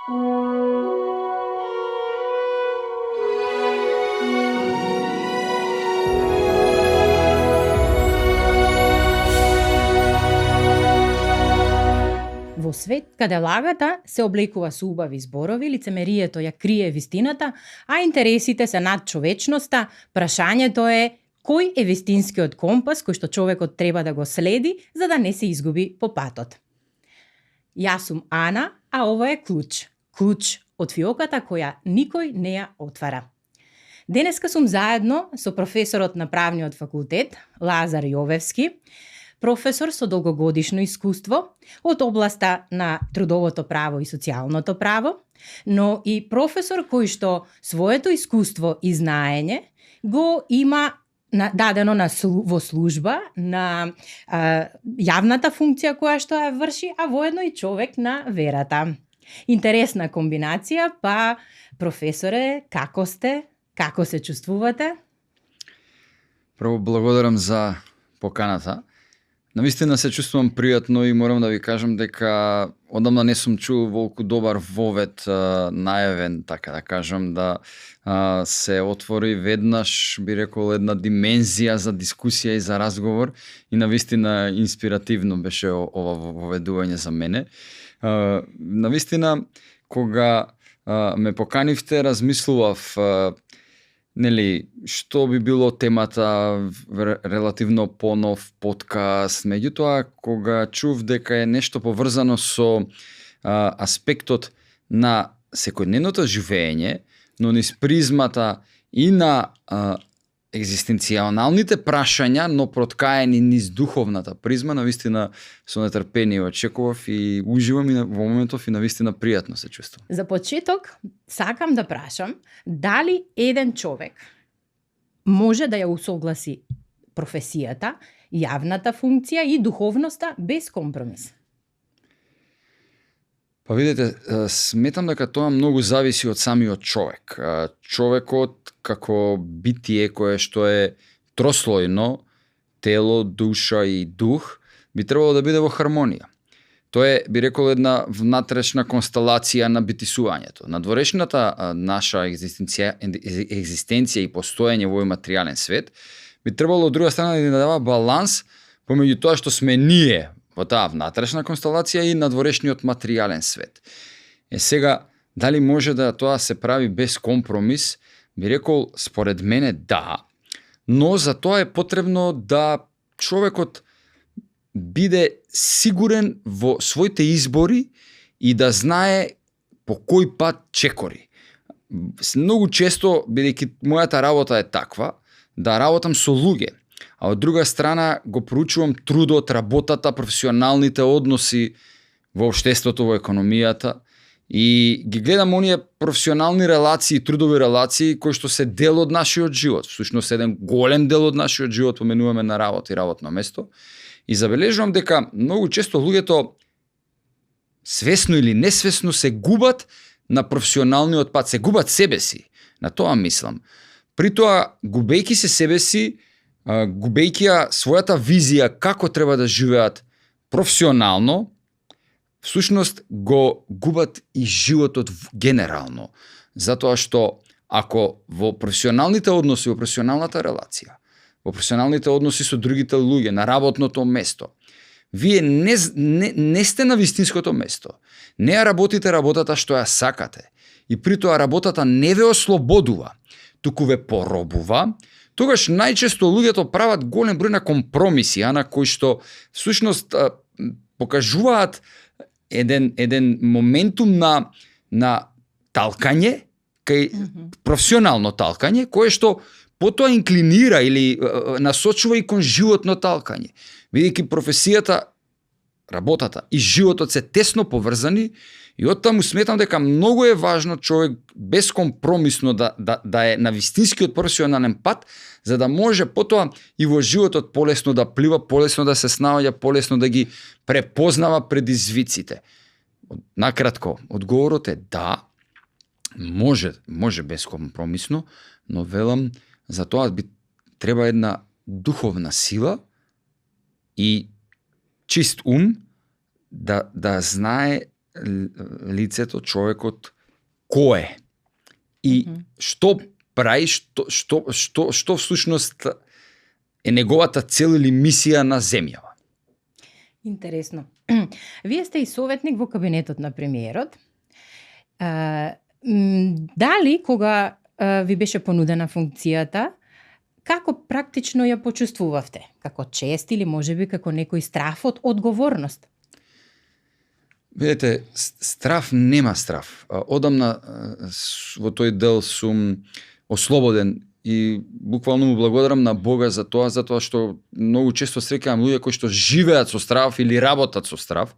Во свет каде лагата се облекува со убави зборови, лицемерието ја крие вистината, а интересите се над човечноста, прашањето е кој е вистинскиот компас кој што човекот треба да го следи за да не се изгуби по патот. Јас сум Ана, а ова е Клуч. Клуч од фиоката која никој не ја отвара. Денеска сум заедно со професорот на правниот факултет Лазар Јовевски, професор со долгогодишно искуство од областа на трудовото право и социјалното право, но и професор кој што своето искуство и знаење го има дадено во служба на јавната функција која што ја врши, а воедно и човек на верата. Интересна комбинација, па професоре, како сте? Како се чувствувате? Прво благодарам за поканата. Навистина се чувствувам пријатно и морам да ви кажам дека одамна не сум чул волку добар вовет најавен, така да кажам, да се отвори веднаш, би рекол, една димензија за дискусија и за разговор и навистина инспиративно беше ова воведување за мене. Навистина, кога ме поканивте, размислував што би било темата, релативно понов подкаст. Меѓутоа, кога чув дека е нешто поврзано со аспектот на секојдневното живење, но низ призмата и на екзистенцијалните прашања, но проткаени низ духовната призма, навистина со нетрпение очекував и уживам и во моментов и навистина пријатно се чувствувам. За почеток, сакам да прашам дали еден човек може да ја усогласи професијата, јавната функција и духовноста без компромис? Па видете, сметам дека тоа многу зависи од самиот човек. Човекот како битие кое што е трослојно, тело, душа и дух, би требало да биде во хармонија. Тоа е, би рекол, една внатрешна констелација на битисувањето. Надворешната наша екзистенција и постоење во овој материјален свет би требало од друга страна да ни дава баланс помеѓу тоа што сме ние во таа внатрешна констелација и надворешниот материјален свет. Сега, дали може да тоа се прави без компромис? Би рекол, според мене да, но за тоа е потребно да човекот биде сигурен во своите избори и да знае по кој пат чекори. Многу често, бидејќи мојата работа е таква, да работам со луѓе, а од друга страна го проучувам трудот, работата, професионалните односи во општеството, во економијата и ги гледам оние професионални релации, трудови релации кои што се дел од нашиот живот. Всушност еден голем дел од нашиот живот поменуваме на работа и работно место. И забележувам дека многу често луѓето свесно или несвесно се губат на професионалниот пат, се губат себе си. На тоа мислам. При тоа, губејќи се себе си, губејќи ја својата визија како треба да живеат професионално, всушност го губат и животот генерално. Затоа што ако во професионалните односи, во професионалната релација, во професионалните односи со другите луѓе, на работното место, вие не сте на вистинското место. Не ја работите работата што ја сакате. И при тоа работата не ве ослободува, туку ве поробува, тогаш најчесто луѓето прават голем број на компромиси, на кои што всушност покажуваат еден моментум на талкање, кај професионално талкање, кое што потоа инклинира или насочува и кон животно талкање. Бидејќи професијата, работата и животот се тесно поврзани и оттаму сметам дека многу е важно човек бескомпромисно да е на вистинскиот професионален пат, за да може потоа и во животот полесно да плива, полесно да се снаоѓа, полесно да ги препознава предизвиците. Накратко, одговорот е да, може бескомпромисно, но велам, за тоа би треба една духовна сила и чист ум да знае лицето, човекот кој е и што прави, што всушност е неговата цел или мисија на земјава. Интересно. Вие сте и советник во кабинетот на премиерот. Дали кога ви беше понудена функцијата, како практично ја почувствувавте? Како чест или можеби како некој страф од одговорност? Видете, страф нема страф. Одамна во тој дел сум ослободен и буквално му благодарам на Бога за тоа, затоа што многу често среќавам луѓе кои што живеат со страф или работат со страф.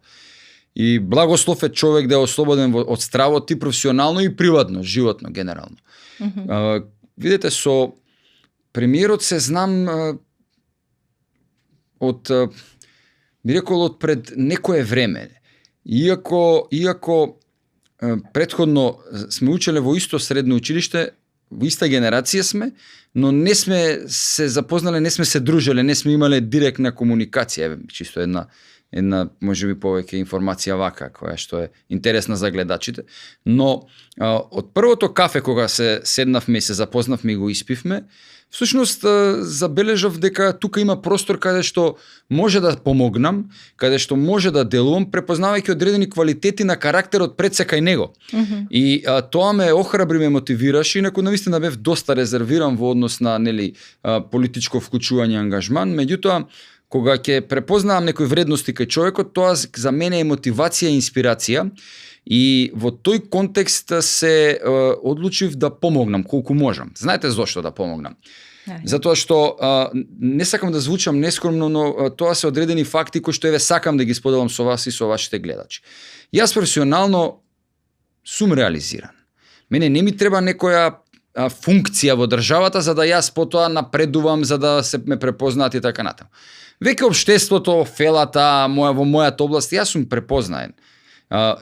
И благослов е човек да е ослободен од стравот и професионално и приватно, животно, генерално. Видете, со премиерот се знам од, би рекол, од пред некое време. Иако претходно сме учеле во исто средно училиште, во иста генерација сме, но не сме се запознале, не сме се дружеле, не сме имале директна комуникација. Чисто една можеби повеќе информација вака, која што е интересна за гледачите. Но од првото кафе кога се седнавме и се запознавме и го испивме, всушност забележав дека тука има простор каде што може да помогнам, каде што може да делувам, препознавајќи одредени квалитети на карактерот пред се кај него. И тоа ме охрабри, ме мотивираше, инаку навистина бев доста резервиран во однос на политичко вклучување и ангажман, меѓутоа кога ќе препознавам некои вредности кај човекот, тоа за мене е мотивација и инспирација. И во тој контекст се одлучив да помогнам колку можам. Знаете зошто да помогнам? Затоа што не сакам да звучам нескромно, но тоа се одредени факти кои што еве сакам да ги споделам со вас и со вашите гледачи. Јас професионално сум реализиран. Мене не ми треба некоја функција во државата за да јас потоа напредувам, за да се ме препознаат и така натаму. Веќе општеството, фелата, во мојата област, јас сум препознаен.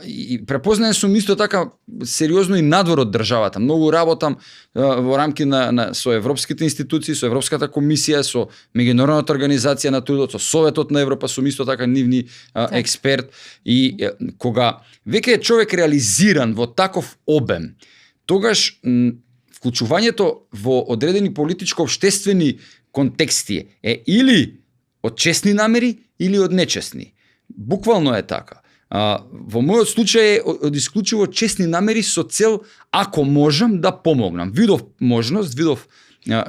И препознаен сум исто така сериозно и надвор од државата. Многу работам во рамки со европските институции, со Европската комисија, со Меѓународната организација на трудот, со Советот на Европа, сум исто така нивни експерт. И кога веќе е човек реализиран во таков обем, тогаш вклучувањето во одредени политичко-општествени контексти е или од честни намери или од нечестни. Буквално е така. Во мојот случај е од исклучиво честни намери со цел, ако можам, да помогнам. Видов можност, видов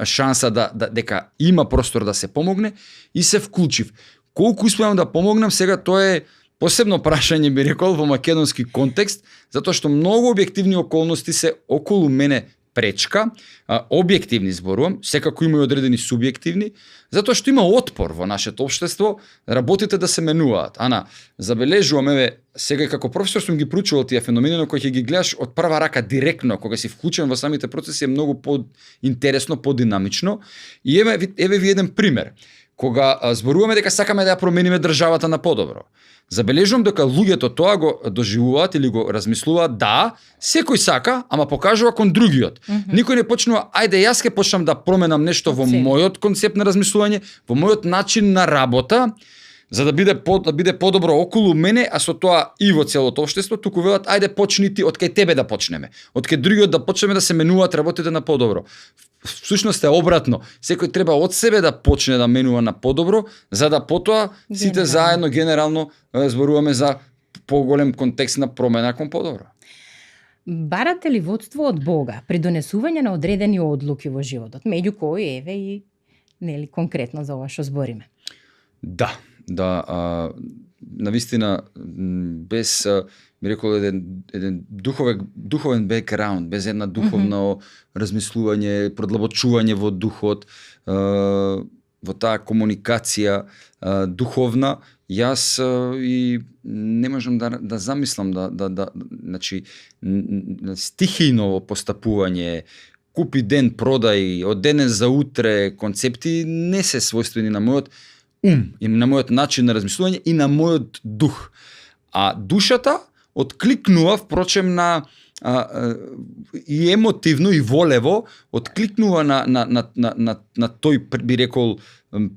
шанса дека има простор да се помогне и се вклучив. Колку успеам да помогнам, сега тоа е посебно прашање, би рекол, во македонски контекст, затоа што многу објективни околности се околу мене пречка, објективни зборувам, секако има и одредени субјективни, затоа што има отпор во нашето општество, работите да се менуваат. Ана, забележувам, еве, сега како професор сум ги проучувал тие феномени, но кога ќе ги гледаш од прва рака директно, кога си вклучен во самите процеси, е многу поинтересно, подинамично. И еве ви еден пример. Кога зборуваме дека сакаме да ја промениме државата на подобро, забележувам дека луѓето тоа го доживуваат или го размислуваат, да, секој сака, ама покажува кон другиот. Никој не почнува, ајде јас ќе почнам да променам нешто во мојот концепт на размислување, во мојот начин на работа, за да биде подобро околу мене, а со тоа и во целото општество, туку велат, ајде почни ти од кај тебе да почнеме. Од кај другиот да почнеме да се менуваат работите на подобро. Всушност е обратно. Секој треба од себе да почне да менува на подобро, за да потоа сите заедно генерално зборуваме за поголем контекст на промена кон подобро. Барате ли водство од Бога при донесување на одредени одлуки во животот, меѓу кои еве и конкретно за ова што збориме? Да, навистина без би рекол еден духовен бекграунд, без една духовно размислување, продлабочување во духот, во таа комуникација духовна, јас и не можам да замислам значи стихијно постапување, купи ден продај, од денес за утре концепти не се својствени на мојот ум и на мојот начин на размислување и на мојот дух. А душата откликнува впрочем на и емотивно и волево откликнува на тој, би рекол,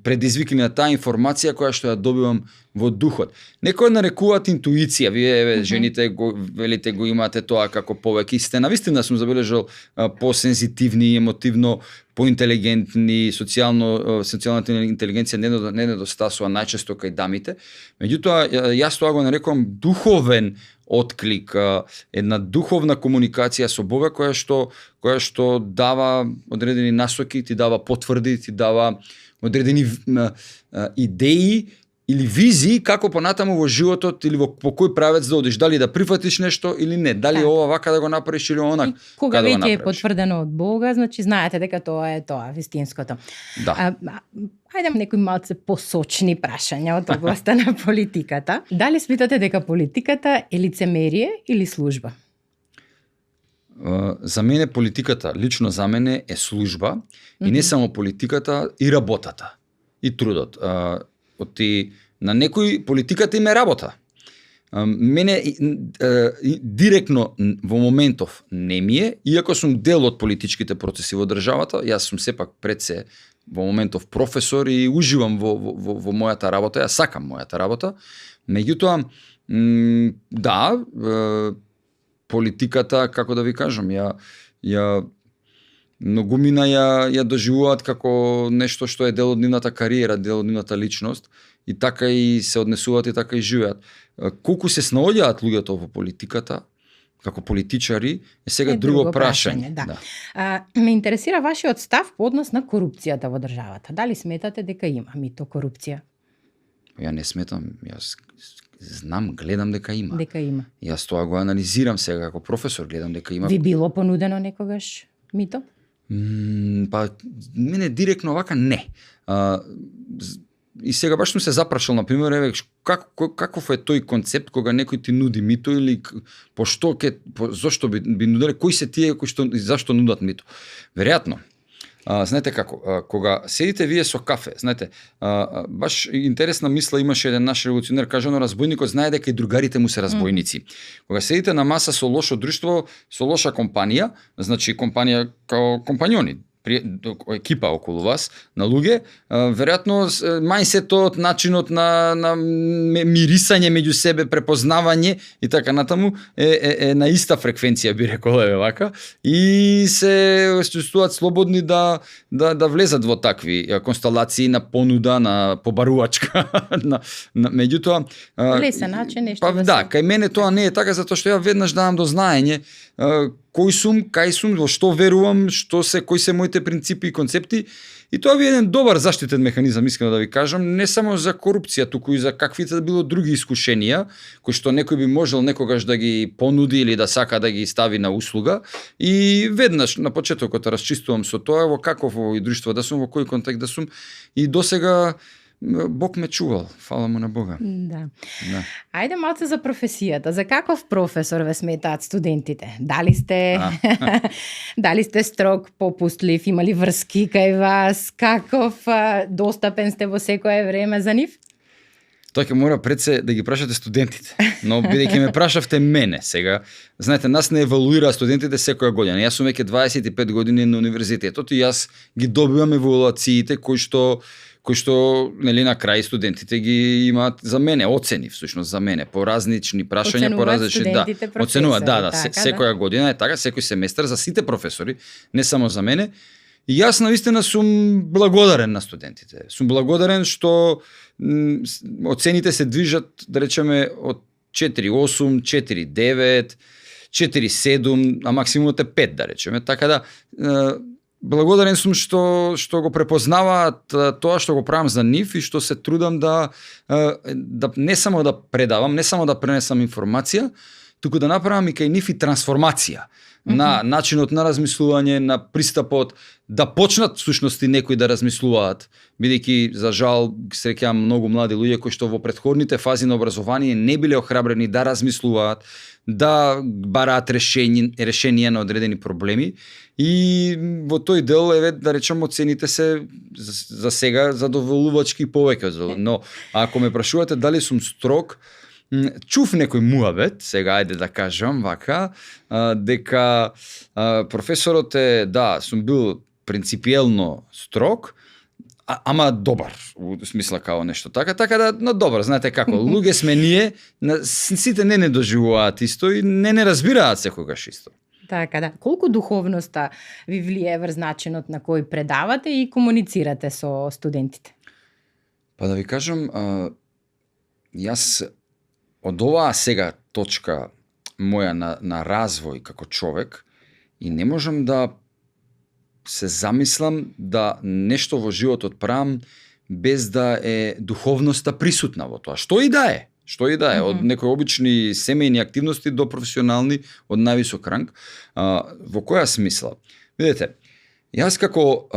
предизвик или на таа информација која што ја добивам во духот. Некои нарекуваат интуиција, вие жените велите го имате тоа како повеќе, и сте навистина сум забележал посензитивни, емотивно, поинтелигентни, социјалната интелигенција не недостасува најчесто кај дамите. Меѓутоа, јас тоа го нарекувам духовен отклик, една духовна комуникација со Бога која што дава одредени насоки, ти дава потврди, ти дава одредени идеи или визии како понатаму во животот или по кој правец да одиш, дали да прифатиш нешто или не, дали ова вака да го направиш или онак. Кога веќе е потврдено од Бога, значи знаете дека тоа е тоа вистинското. Да. Ајде некои малце посочни прашања од областа на политиката. Дали сметате дека политиката е лицемерие или служба? За мене политиката, лично за мене, е служба, и не само политиката, и работата, и трудот. На некои политиката им е работа. Мене директно во моментов не ми е, иако сум дел од политичките процеси во државата, јас сум сепак пред се во моментов професор и уживам во мојата работа, јас сакам мојата работа. Меѓутоа, да, политиката, како да ви кажам, ја многумина ја доживуваат како нешто што е дел од нивната кариера, дел од нивната личност, и така и се однесуваат и така и живеат. Колку се снаоѓаат луѓето во политиката, како политичари, е сега друго прашање. Да. Ме интересира вашиот став по однос на корупцијата во државата. Дали сметате дека има мито корупција? Ја не сметам, јас знам, гледам дека има. Дека има. Јас тоа го анализирам сега како професор, гледам дека има. Ви било понудено некогаш мито? Па мене директно вака не. И сега баш сум се запрашал, например, каков е тој концепт кога некој ти нуди мито, или зошто би нуделе, кои се тие и зашто нудат мито? Веројатно. Знаете како, кога седите вие со кафе, знаете, баш интересна мисла имаше еден наш револуционер, кажано, разбойникот знае дека и другарите му се разбойници. Кога седите на маса со лошо друштво, со лоша компанија, значи компанија као компањони, екипа околу вас, на луѓе, веројатно мајнсетот, начинот на мирисање меѓу себе, препознавање и така натаму е на иста фреквенција, би рекол, вака, и се чувствуваат слободни да влезат во такви констелации на понуда, на побарувачка, меѓутоа лесен начин нешто да, кај мене тоа не е така, затоа што ја веднаш давам до знаење кој сум, кај сум, во што верувам, кои се моите принципи и концепти, и тоа ви е еден добар заштитен механизам, искам да ви кажам, не само за корупција, туку и за каквите да било други искушенија, кои што некој би можел некогаш да ги понуди или да сака да ги стави на услуга, и веднаш на почетокот расчистувам со тоа во каков овој друштво да сум, во кој контекст да сум, и досега Бог ме чувал, фала му на Бога. Да. Ајде малце за професијата. За каков професор ве сметаат студентите? Дали сте строг, попустлив, имали врски кај вас? Каков достапен сте во секое време за нив? Тоа ќе мора пред се да ги прашате студентите. Но бидејќи ме прашавте мене сега, знаете, нас не евалуира студентите секоја година. Јас сум веќе 25 години на универзитетот и јас ги добивам евалуациите кои што нели на крај студентите ги имаат за мене оцени, всушност за мене по различни прашања, по различни оценуваат, секоја година е така, секој семестар за сите професори, не само за мене. И јас навистина сум благодарен на студентите. Сум благодарен што оцените се движат, да речеме, од 4.8, 4.9, 4.7, а максимумот е 5, да речеме. Така да благодарен сум што го препознаваат тоа што го правам за нив и што се трудам да не само да предавам, не само да пренесам информација, туку да направам и кај нив и трансформација на начинот на размислување, на пристапот, да почнат всушност и некои да размислуваат, бидејќи за жал среќавам многу млади луѓе кои што во претходните фази на образование не биле охрабрени да размислуваат, да бараат решенија на одредени проблеми, и во тој дел да речем оцените се за сега задоволувачки повеќе. Но ако ме прашувате дали сум строг, чув некој муабет, сега ајде да кажам вака, дека професорот е, да, сум бил принципиелно строг, ама добар, у смисла као нешто така да, но добар, знаете како, луѓе сме ние, сите не доживуваат исто и не разбираат секогаш исто. Така да. Колку духовноста ви влие врз начинот на кој предавате и комуницирате со студентите? Па да ви кажам, јас од оваа сега точка моја на развој како човек и не можам да се замислам да нешто во животот правам без да е духовноста присутна во тоа. Што и да е, од некои обични семејни активности до професионални од највисок ранг. Во која смисла? Видете, јас како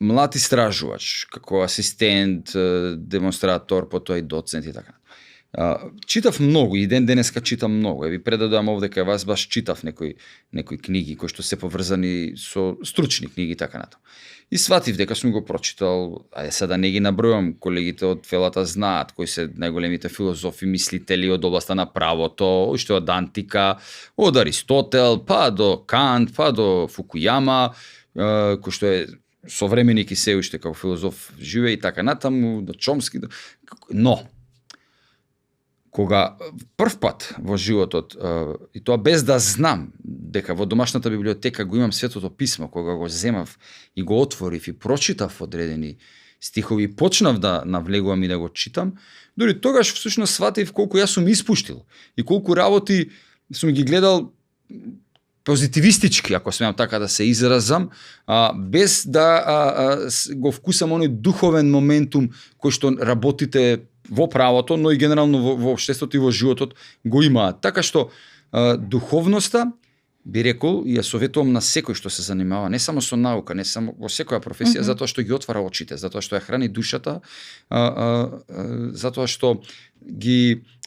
млад истражувач, како асистент, демонстратор, потоа и доцент и така. Читав многу и денеска читам многу. Ви предадувам овде кај вас, баш читав некои книги кои што се поврзани со стручни книги и така натаму. И сватив дека сум го прочитал, ајде сега не ги набројам, колегите од Фелата знаат кои се најголемите филозофи, мислители од областа на правото, уште од антика, од Аристотел, па до Кант, па до Фукујама, кој што е современик и се уште како филозоф живее и така натаму, до Чомски, но кога прв пат во животот, и тоа без да знам дека во домашната библиотека го имам Светото писмо, кога го земав и го отворив и прочитав одредени стихови и почнав да навлегувам и да го читам, дури тогаш всушност сватив колку јас сум испуштил и колку работи сум ги гледал позитивистички, ако смеам така да се изразам, без да го вкусам оној духовен моментум кој што работите во правото, но и генерално во општеството и во животот го имаат. Така што духовноста, би рекол, и ја советувам на секој што се занимава, не само со наука, не само во секоја професија, затоа што ги отвара очите, затоа што ја храни душата, затоа што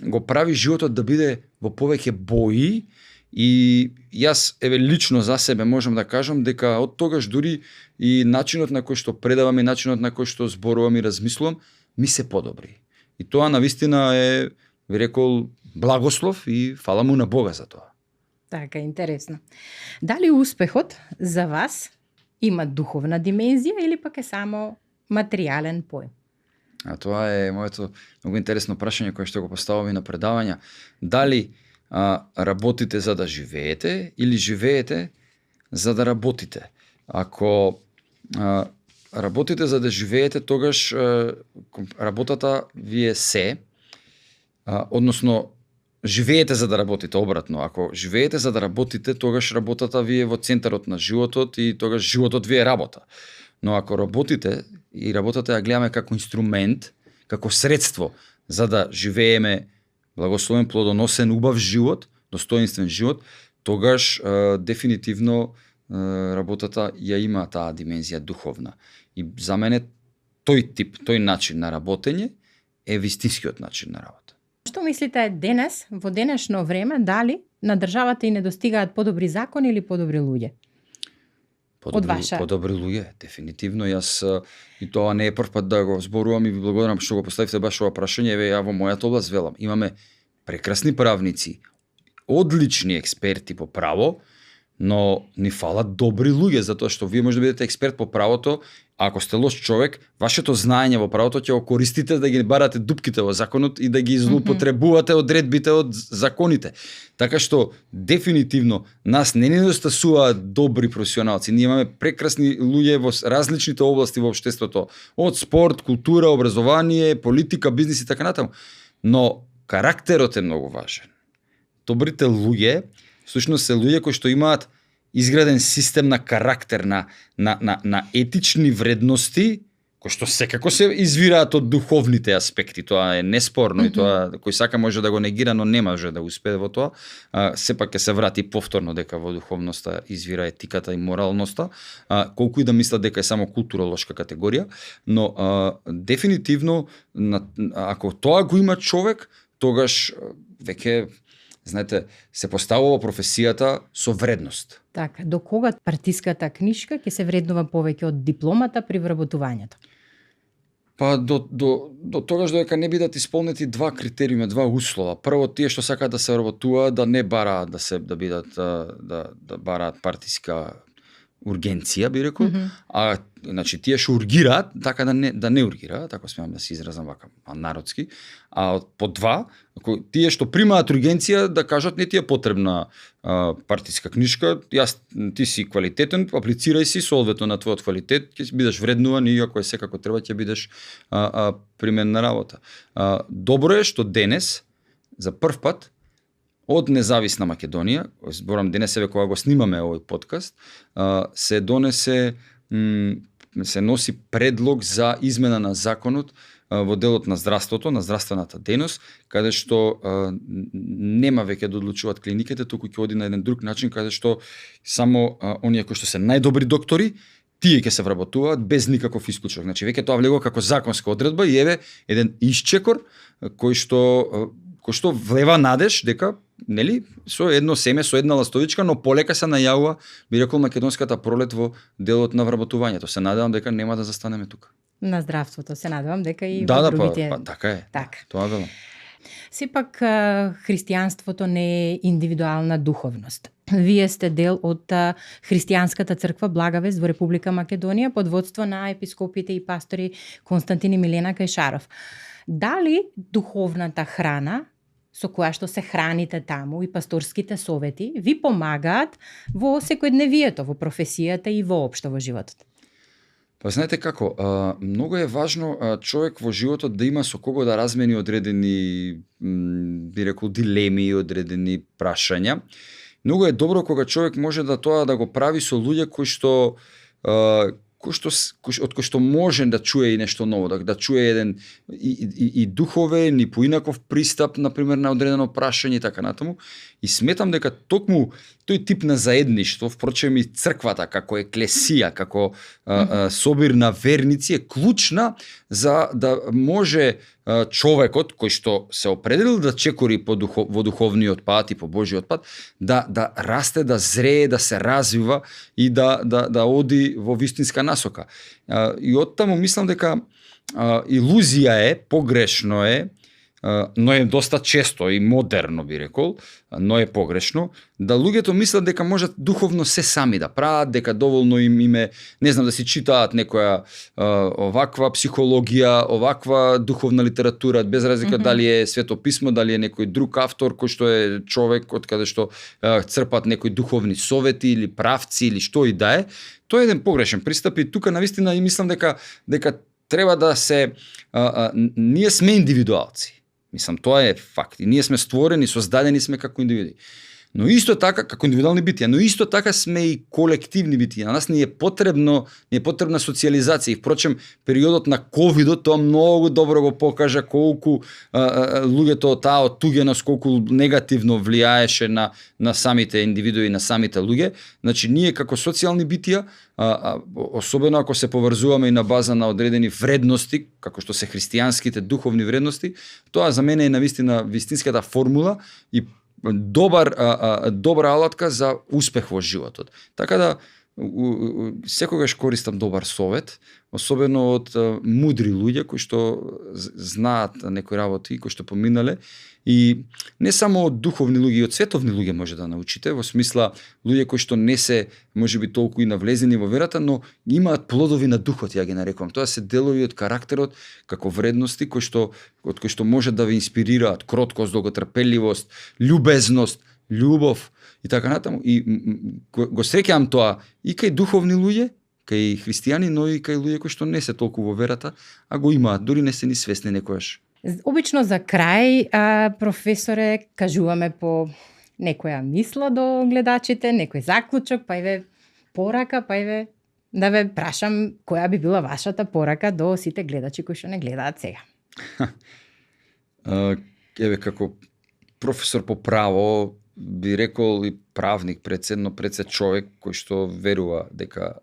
го прави животот да биде во повеќе бои. И јас, лично за себе можам да кажам дека од тогаш дури и начинот на кој што предавам и начинот на кој што зборувам и размислувам ми се подобри. И тоа навистина е, би рекол, благослов и фала му на Бога за тоа. Така, интересно. Дали успехот за вас има духовна димензија или пак е само материјален поем? Тоа е моето многу интересно прашање кое што го поставам и на предавања. Дали работите за да живеете или живеете за да работите? Ако работите за да живеете, тогаш работата ви е се, односно живеете за да работите, обратно. Ако живеете за да работите, тогаш работата ви е во центарот на животот и тогаш животот ви е работа. Но ако работите и работата ја гледаме како инструмент, како средство за да живееме благословен, плодоносен, убав живот, достоинствен живот, тогаш дефинитивно работата ја има таа димензија духовна. И за мене тој тип, тој начин на работење е вистинскиот начин на работа. Што мислите денес, во денешно време, дали на државата и не достигаат подобри закони или подобри луѓе? Подобри луѓе, дефинитивно. Јас и тоа не е прв пат да го зборувам и ви благодарам што го поставивте баш ова прашање. Ја во мојата област велам, имаме прекрасни правници, одлични експерти по право, но ни фалат добри луѓе, затоа што вие може да бидете експерт по правото, а ако сте лош човек, вашето знаење во правото ќе го користите да ги барате дупките во законот и да ги злоупотребувате одредбите од законите. Така што дефинитивно нас не недостасуваат добри професионалци. Ние имаме прекрасни луѓе во различните области во општеството, од спорт, култура, образование, политика, бизнис и така натаму. Но карактерот е многу важен. Добрите луѓе всушност се луѓе кои што имаат изграден систем на карактер, на етични вредности, кои што секако се извираат од духовните аспекти. Тоа е неспорно и тоа кој сака може да го негира, но не може да успее во тоа. Сепак ќе се врати повторно дека во духовноста извира етиката и моралноста, колку и да мислат дека е само културолошка категорија, но дефинитивно ако тоа го има човек, тогаш веќе знаете, се поставува професијата со вредност. Така, до кога партиската книшка ќе се вреднува повеќе од дипломата при вработувањето? Па до тогаш додека не бидат исполнети два критериуми, два услова. Прво, тие што сакаат да се вработуваат да не бараат да бидат да бараат партиска ургенција, би рекол, а значи тие што ургираат, така да не ургираат, така смеам да се изразам вака народски, а по два, тие што примаат ургенција да кажат не ти е потребна партиска книшка, ти си квалитетен, аплицирај си со одветно на твојот квалитет, ќе бидеш вреднуван и ако е секако треба ќе бидеш применна работа. Добро е што денес за прв пат од независна Македонија, зборам денес еве кога го снимаме овој подкаст, се донесе се носи предлог за измена на законот во делот на здравството, на здравствената дејност, каде што нема веќе да одлучуваат клиниките, туку ќе оди на еден друг начин, каде што само оние кои што се најдобри доктори, тие ќе се вработуваат без никаков исклучок. Значи веќе тоа влегува како законска одредба и еве еден исчекор кој што влева надеж дека нели со едно семе, со една ластовичка, но полека се најавува, би рекол, македонската пролет во делот на вработувањето. Се надевам дека нема да застанеме тука. На здравството се надевам дека и во другите. Да, така е. Така. Тоа велам. Сепак христијанството не е индивидуална духовност. Вие сте дел од христијанската црква Благовест во Република Македонија под водство на епископите и пастори Константин и Милена Кајшаров. Дали духовната храна со која што се храните таму и пасторските совети ви помагаат во секојдневието, во професијата и воопшто во животот? Па знаете како, многу е важно човек во животот да има со кого да размени одредени, би рекол, дилеми, одредени прашања. Многу е добро кога човек може да тоа да го прави со луѓе кои што од кој што може да чуе и нешто ново, да чуе еден и духовен и поинаков пристап, например, на одредено прашање и така натаму. И сметам дека токму тој тип на заедништво, впрочем и црквата како еклесија, како собир на верници е клучна за да може човекот кој што се определил да чекори во духовниот пат и по Божиот пат, да расте, да зрее, да се развива и да оди во вистинска насока. И оттаму мислам дека илузија е, погрешно е, но е доста често и модерно би рекол, но е погрешно, да луѓето мислат дека можат духовно се сами да прават, дека доволно им е, не знам, да си читаат некоја оваква психологија, оваква духовна литература, без разлика дали е Свето писмо, дали е некој друг автор кој што е човек од каде што црпат некои духовни совети или правци или што и да е. Тоа е еден погрешен пристап и тука навистина и мислам дека треба да се ние сме индивидуалци. Мислам, тоа е факт. И ние сме створени, создадени сме како индивиди. Но исто така, како индивидуални битија, но исто така сме и колективни битија. На нас не е потребна социјализација. И впрочем, периодот на ковидот тоа многу добро го покажа колку луѓето таа отуѓеност колку негативно влијаеше на самите индивидуи, на самите луѓе. Значи ние како социјални битија, особено ако се поврзуваме и на база на одредени вредности, како што се христијанските духовни вредности, тоа за мене е навистина вистинската формула и добра алатка за успех во животот. Така да секогаш користам добар совет, особено од мудри луѓе кои што знаат некои работи, кои што поминале, и не само од духовни луѓе, и од световни луѓе може да научите, во смисла луѓе кои што не се можеби толку и навлезени во верата, но имаат плодови на духот, ја ги нарекувам. Тоа се делови од карактерот како вредности од кои што може да ве инспирираат: кроткост, долготрпеливост, љубезност, љубов и така натаму. И го среќавам тоа и кај духовни луѓе, кај христијани, но и кај луѓе кои што не се толку во верата, а го имаат, дури не се ни свесни некојаш. Обично за крај, професоре, кажуваме по некоја мисла до гледачите, некој заклучок, па еве порака, па еве да ве прашам која би била вашата порака до сите гледачи кои што не гледаат сега. Еве како професор по право би рекол и правник пред се човек кој што верува дека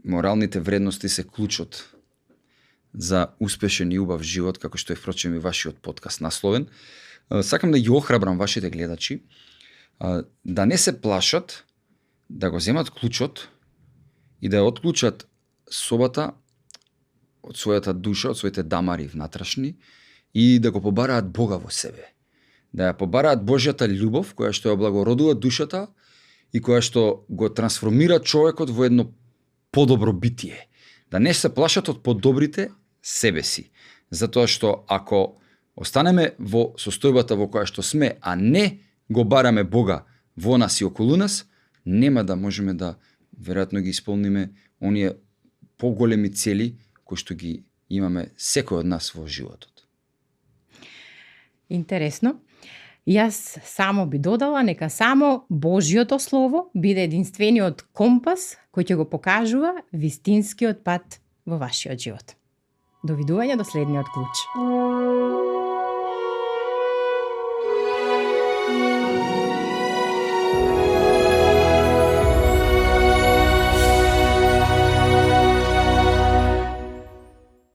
моралните вредности се клучот за успешен и убав живот, како што е впрочем и вашиот подкаст насловен. Сакам да ги охрабрам вашите гледачи да не се плашат, да го земат клучот и да ја отклучат собата од својата душа, од своите дамари внатрешни и да го побараат Бога во себе. Да ја побараат Божјата љубов која што ја облагородува душата и која што го трансформира човекот во едно подобро битие. Да не се плашат од подобрите себе си. Затоа што ако останеме во состојбата во која што сме, а не го бараме Бога во нас и околу нас, нема да можеме да веројатно ги исполниме оние поголеми цели кои што ги имаме секој од нас во животот. Интересно. Јас само би додала нека само Божјото Слово биде единствениот компас кој ќе го покажува вистинскиот пат во вашиот живот. Довидување до следниот клуч.